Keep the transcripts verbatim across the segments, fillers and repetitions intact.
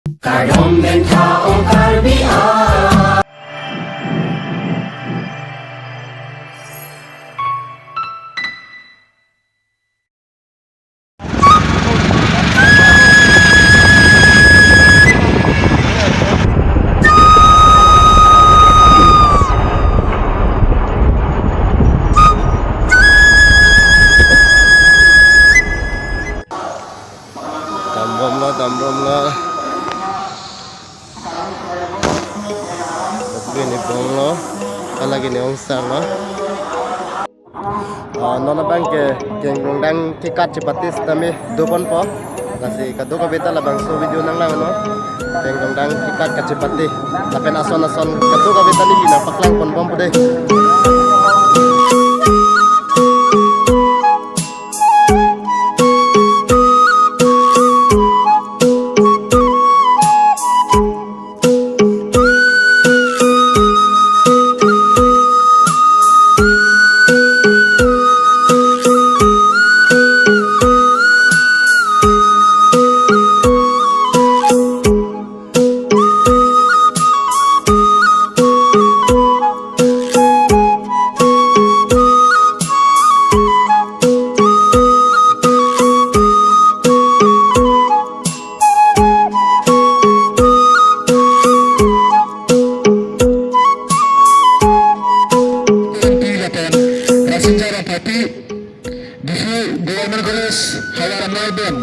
Kardom Dentha ong Karbi a. Dambomlo, dambomlo. Bini bomlo, halake ne ongsarlo. Ah, non abang ke kengdongdang kekat chepate sitame doponpo. Lasi kadokave ta labangso video nanglangnon. Kengdongdang kekat kachepate. Lapen ason ason kadokave ta neli nangpaklangponbompo dei. Rasinja Rongpharpi, D C Government College, Howraghat amei pen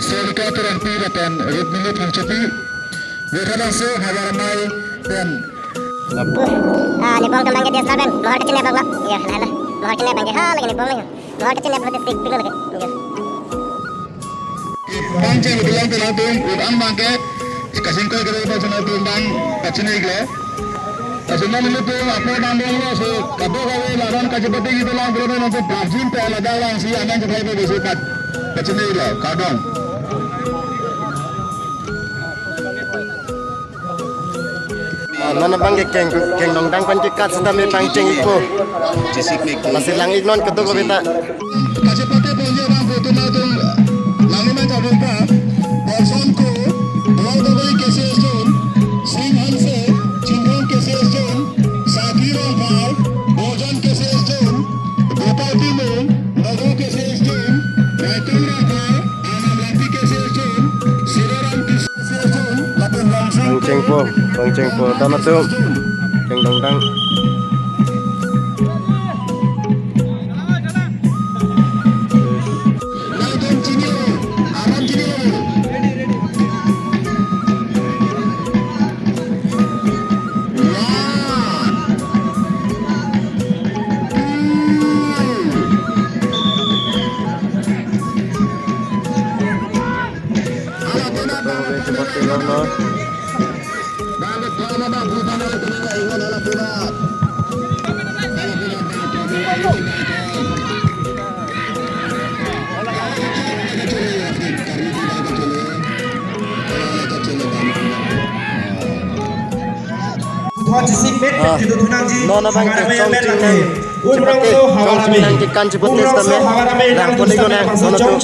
Sarika Terangpi lapen Rukmini Phangchopi, Vothatlangso Howraghat amei pen. Ah, ne bong kembang ke dia selaben, mohor kecil ne bang lah. Ya, lah, lah. Mohor kecil ne bang ke, ha, lake ne bong lake. Mohor kecil ne berarti sik, pikir lake. Ya. Pangcheng bilang bilang tum, ut ang bangke, kasingkoi kere pa chana tum bang, kachini iklo. Kasingkoi nelitum, apo nang dong lo, so, kadokave laran kachepate kito lang, pero nang tum prajin pe ala dalang si, anang kepai pe besi pat, kachini iklo, kardom. Ah, non abang ke keng, kengdongdang pen kekat sitame pangcheng ikpo. Lasi lang iknon kadokave ta. Kachepate ponji abang photo na tum nangli man jabung pa. Person ko, Dua Gogoi K C S Zone, Singh Hanse, Chinthong K C S Zone, Saki Rongphar, Bojan K C S Zone, Gopal Timung, Nago K C S Zone, Raitum Rongphar, Anam Langpi K C S Zone, Siloram K C S Zone, lapen Longsi Pangchengpo, pangchengpo, dana tu. Kengdongdang. Ah, non abang ke chongchingnang chepate, chongchingnang kekan chepate sitame langpon iknon, non atum.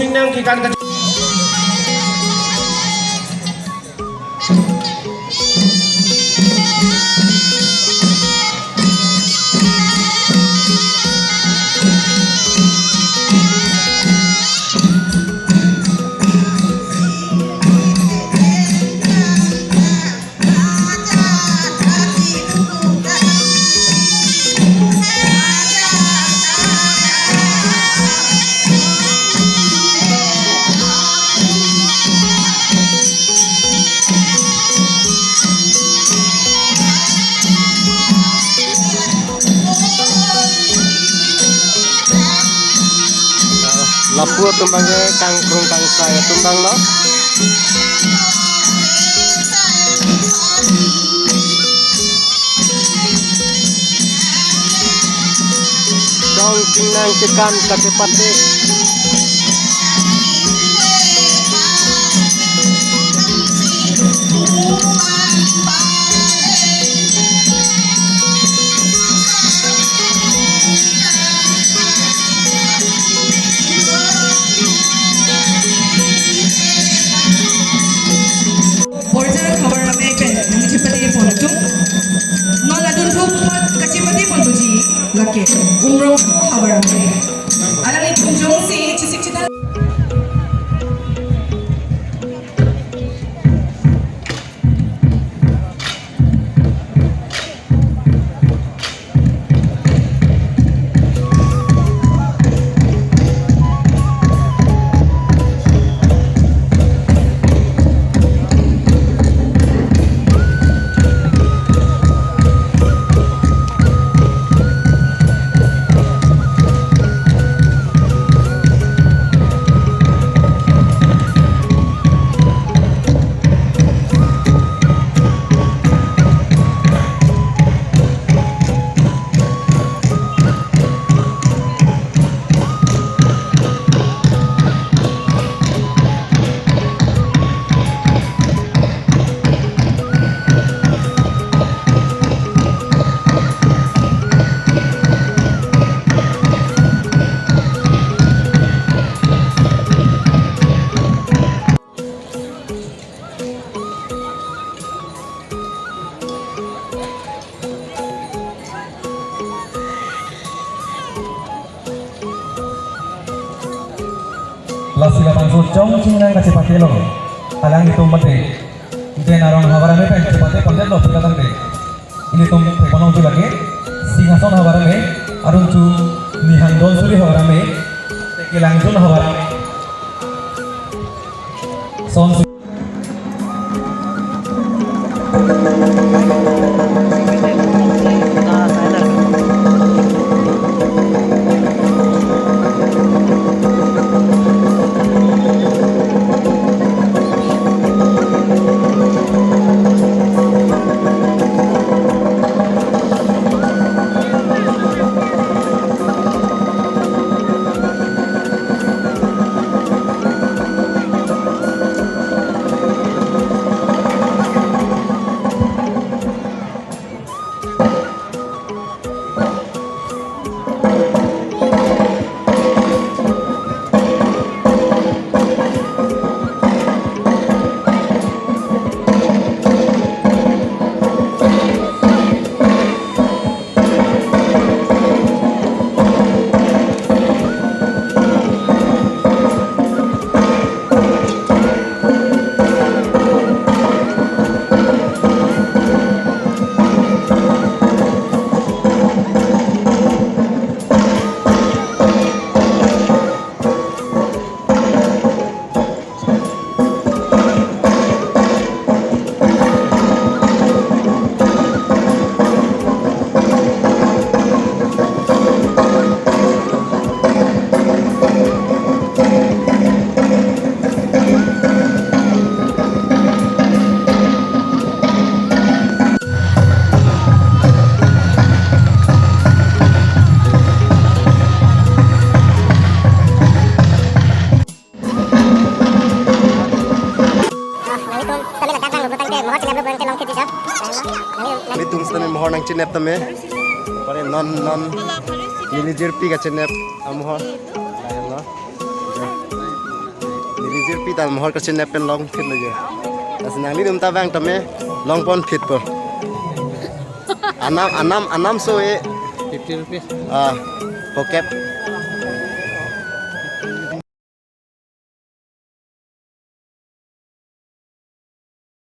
Lapu atum abang ke kangkrung kangsai atum abang lo. Chongchingnang kekan kachepate. Tum non adunthu apot kachepate ponji lake Umrongso havar ame. Alanglitum jongsi chesik chedal. Lasi labangso chongching nang kachepate lo. Alanglitum mate Jen Arong havar ame pen chepate pondet lo pita tangte. Ilitum thekponlongji lake Singhason havar ame, Arunchu Nihang Dolsuri havar ame, Tekelangjun havar ame. Son Nanglitum kami ladak bang lo tangte mohor chinep lo tangte longphit di sa. Nanglitum sitame mohor nangchinep tame. Pare non non neli jirpi kachinep amohor. Layan lo. Neli jirpi ta mohor kachinep pen longphit lo jo. Lasi nanglitum ta bang tame longponphitpo. Anam anam anam so e. Fifty rupees. Ah, pocket.